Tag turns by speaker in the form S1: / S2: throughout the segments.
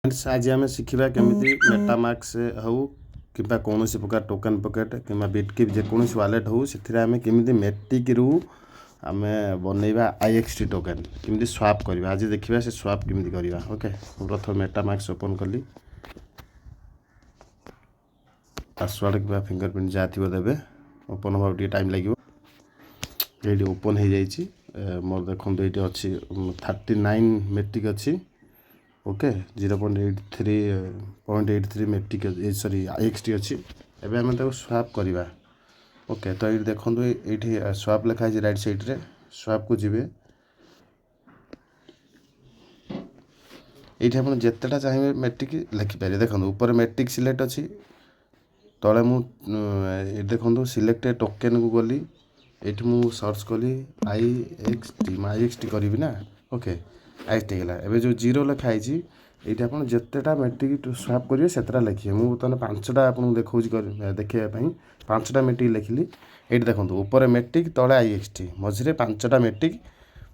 S1: Friends, ଆଜି ଆମେ ଶିଖିବା କେମିତି ମେଟାମାସ୍କ ହେଉ କିମ୍ବା କୌଣସି ପ୍ରକାର ଟୋକେନ୍ ପକେଟ୍ କିମ୍ବା ବିଟକିପ୍, ଯେକୌଣସି ୱାଲେଟ୍ ହେଉ, ସେଥିରେ ଆମେ କେମିତି ମେଟିକ୍ରୁ ଆମେ ବନେଇବା ଆଇଏକ୍ସଟି ଟୋକେନ୍, କେମିତି ସ୍ୱାପ୍ କରିବା। ଆଜି ଦେଖିବା ସେ ସ୍ୱାପ୍ କେମିତି କରିବା। ଓକେ, ମୁଁ ପ୍ରଥମେ ମେଟାମାସ୍କ ଓପନ୍ କଲି। ପାସୱାର୍ଡ଼ କିମ୍ବା ଫିଙ୍ଗର ପ୍ରିଣ୍ଟ ଯାହା ଥିବ ଦେବେ। ଓପନ୍ ହେବାକୁ ଟିକେ ଟାଇମ୍ ଲାଗିବ। ଏଇଠି ଓପନ୍ ହେଇଯାଇଛି ମୋର। ଦେଖନ୍ତୁ, ଏଇଠି ଅଛି 39 ମେଟିକ୍ ଅଛି। ଓକେ, 0.83, 0.83 ମେଟିକ୍, ସରି, ଆଇଏକ୍ସଟି ଅଛି। ଏବେ ଆମେ ତାକୁ ସ୍ୱାପ୍ କରିବା। ଓକେ, ତ ଏଇଠି ଦେଖନ୍ତୁ, ଏଇଠି ସ୍ୱାପ୍ ଲେଖା ହେଇଛି ରାଇଟ୍ ସାଇଡ଼୍ରେ। ସ୍ୱାପ୍କୁ ଯିବେ। ଏଇଠି ଆପଣ ଯେତେଟା ଚାହିଁବେ ମେଟିକ୍ ଲେଖିପାରିବେ। ଦେଖନ୍ତୁ, ଉପରେ ମେଟିକ୍ ସିଲେକ୍ଟ ଅଛି। ତଳେ ମୁଁ ଏଇଠି ଦେଖନ୍ତୁ, ସିଲେକ୍ଟ ଟୋକେନ୍କୁ ଗଲି। ଏଇଠି ମୁଁ ସର୍ଚ୍ଚ କଲି ଆଇଏକ୍ସଟି। ମୁଁ ଆଇଏକ୍ସଟି କରିବି ନା। ଓକେ, ଆଇଏକ୍ସଟି ହେଇଗଲା। ଏବେ ଯେଉଁ ଜିରୋ ଲେଖା ହେଇଛି, ଏଇଠି ଆପଣ ଯେତେଟା ମେଟିକ୍ ସ୍ୱାପ୍ କରିବେ ସେତେଟା ଲେଖିବେ। ମୁଁ ବର୍ତ୍ତମାନ 5ଟା ଆପଣଙ୍କୁ ଦେଖାଉଛି, ଦେଖେଇବା ପାଇଁ 5ଟା ମେଟିକ୍ ଲେଖିଲି। ଏଇଠି ଦେଖନ୍ତୁ, ଉପରେ ମେଟିକ୍, ତଳେ ଆଇଏକ୍ସଟି, ମଝିରେ 5ଟା ମେଟିକ୍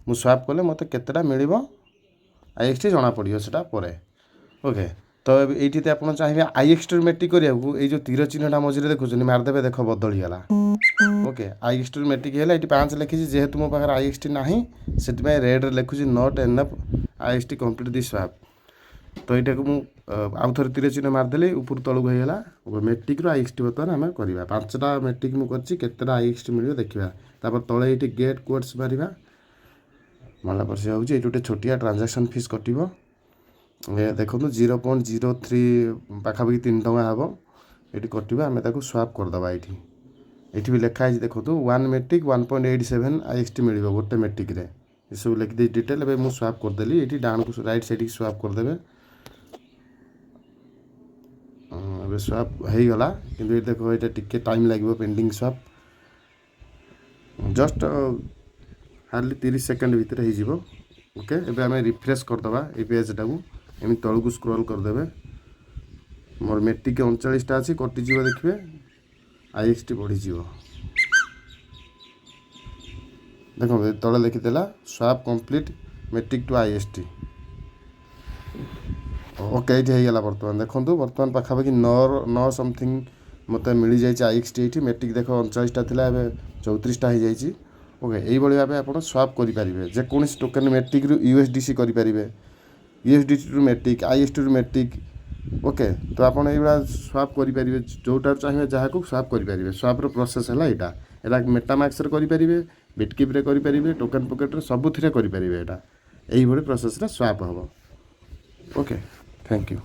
S1: ମୁଁ ସ୍ୱାପ୍ କଲେ ମୋତେ କେତେଟା ମିଳିବ ଆଇଏକ୍ସଟି ଜଣାପଡ଼ିବ ସେଟା ପରେ। ଓକେ, ତ ଏବେ ଏଇଠି ଯଦି ଆପଣ ଚାହିଁବେ ଆଇଏକ୍ସଟିରୁ ମେଟିକ୍ କରିବାକୁ, ଏଇ ଯେଉଁ ତୀର ଚିହ୍ନଟା ମଝିରେ ଦେଖୁଛନ୍ତି, ମାରିଦେବେ। ଦେଖ, ବଦଳିଗଲା। ଓକେ, ଆଇଏକ୍ସଟିରୁ ମେଟିକ୍ ହେଲା। ଏଇଠି 5 ଲେଖିଛି। ଯେହେତୁ ମୋ ପାଖରେ ଆଇଏକ୍ସଟି ନାହିଁ, ସେଥିପାଇଁ ରେଡ଼୍ରେ ଲେଖୁଛି "Not enough IXT complete the swap"। ତ ଏଇଟାକୁ ମୁଁ ଆଉ ଥରେ ତୀର ଚିହ୍ନ ମାରିଦେଲି, ଉପରୁ ତଳକୁ ହେଇଗଲା। ମେଟିକ୍ରୁ ଆଇଏକ୍ସଟି ବର୍ତ୍ତମାନ ଆମେ କରିବା। 5ଟା ମେଟିକ୍ ମୁଁ କରିଛି, କେତେଟା ଆଇଏକ୍ସଟି ମିଳିବ ଦେଖିବା। ତାପରେ ତଳେ ଏଇଠି ଗେଟ୍ କୋଡ଼୍ସ ମାରିବା। ମାରିଲା ପରେ ସେ ହେଉଛି ଏଇଠି ଗୋଟେ ଛୋଟିଆ ଟ୍ରାଞ୍ଜାକ୍ସନ୍ ଫିସ୍ କଟିବ। ଏ ଦେଖନ୍ତୁ, 0.03, ପାଖାପାଖି 3 ଟଙ୍କା ହେବ ଏଇଠି କଟିବ। ଆମେ ତାକୁ ସ୍ୱାପ୍ କରିଦେବା ଏଇଠି। ଏଇଠି ବି ଲେଖା ହେଇଛି ଦେଖନ୍ତୁ, 1 Matic 1.87 IXT ମିଳିବ ଗୋଟେ ମେଟିକ୍ରେ। ଏସବୁ ଲେଖିଦେଇ ଡିଟେଲ୍। ଏବେ ମୁଁ ସ୍ୱାପ୍ କରିଦେଲି। ଏଇଠି ଡାହାଣକୁ ରାଇଟ୍ ସାଇଡ଼୍କି ସ୍ୱାପ୍ କରିଦେବେ। ଏବେ ସ୍ୱାପ୍ ହେଇଗଲା। କିନ୍ତୁ ଏଇଠି ଦେଖ, ଏଇଟା ଟିକେ ଟାଇମ୍ ଲାଗିବ। Pending swap, just hardly 30 second ଭିତରେ ହେଇଯିବ। ଓକେ, ଏବେ ଆମେ ରିଫ୍ରେଶ୍ କରିଦେବା ଏଇ ପେଜ୍ଟାକୁ। ଏମିତି ତଳକୁ ସ୍କ୍ରୋଲ୍ କରିଦେବେ। ମୋର ମେଟିକ୍ 39ଟା ଅଛି, କଟିଯିବ ଦେଖିବେ, ଆଇଏକ୍ସଟି ବଢ଼ିଯିବ। ଦେଖନ୍ତୁ, ଏ ତଳେ ଲେଖିଦେଲା "Swap complete, Matic to IXT"। Okay, ଏଇଠି ହେଇଗଲା। ବର୍ତ୍ତମାନ ଦେଖନ୍ତୁ, ବର୍ତ୍ତମାନ ପାଖାପାଖି ନଅ ସମଥିଙ୍ଗ ମୋତେ ମିଳିଯାଇଛି ଆଇଏକ୍ସଟି। ଏଇଠି ମେଟିକ୍ ଦେଖ, 39ଟା ଥିଲା, ଏବେ 34ଟା ହେଇଯାଇଛି। ଓକେ, ଏଇଭଳି ଭାବେ ଆପଣ ସ୍ୱାପ୍ କରିପାରିବେ ଯେକୌଣସି ଟୋକେନ୍। ମେଟିକ୍ରୁ ୟୁଏସ୍ଡିସି କରିପାରିବେ, ୟୁଏସ୍ଡିସିରୁ ମେଟିକ୍, ଆଇଏକ୍ସଟିରୁ ମେଟିକ୍। ଓକେ, ତ ଆପଣ ଏଇଭଳିଆ ସ୍ୱାପ୍ କରିପାରିବେ। ଯେଉଁଟାରୁ ଚାହିଁବେ ଯାହାକୁ ସ୍ୱାପ୍ କରିପାରିବେ। ସ୍ୱାପ୍ର ପ୍ରୋସେସ୍ ହେଲା ଏଇଟା। ଏଇଟା ମେଟାମାସ୍କରେ କରିପାରିବେ, ବିଟକିପ୍ରେ କରିପାରିବେ, ଟୋକେନ୍ ପକେଟ୍ରେ, ସବୁଥିରେ କରିପାରିବେ। ଏଇଟା ଏଇଭଳି ପ୍ରୋସେସ୍ରେ ସ୍ୱାପ୍ ହେବ। Okay, thank you.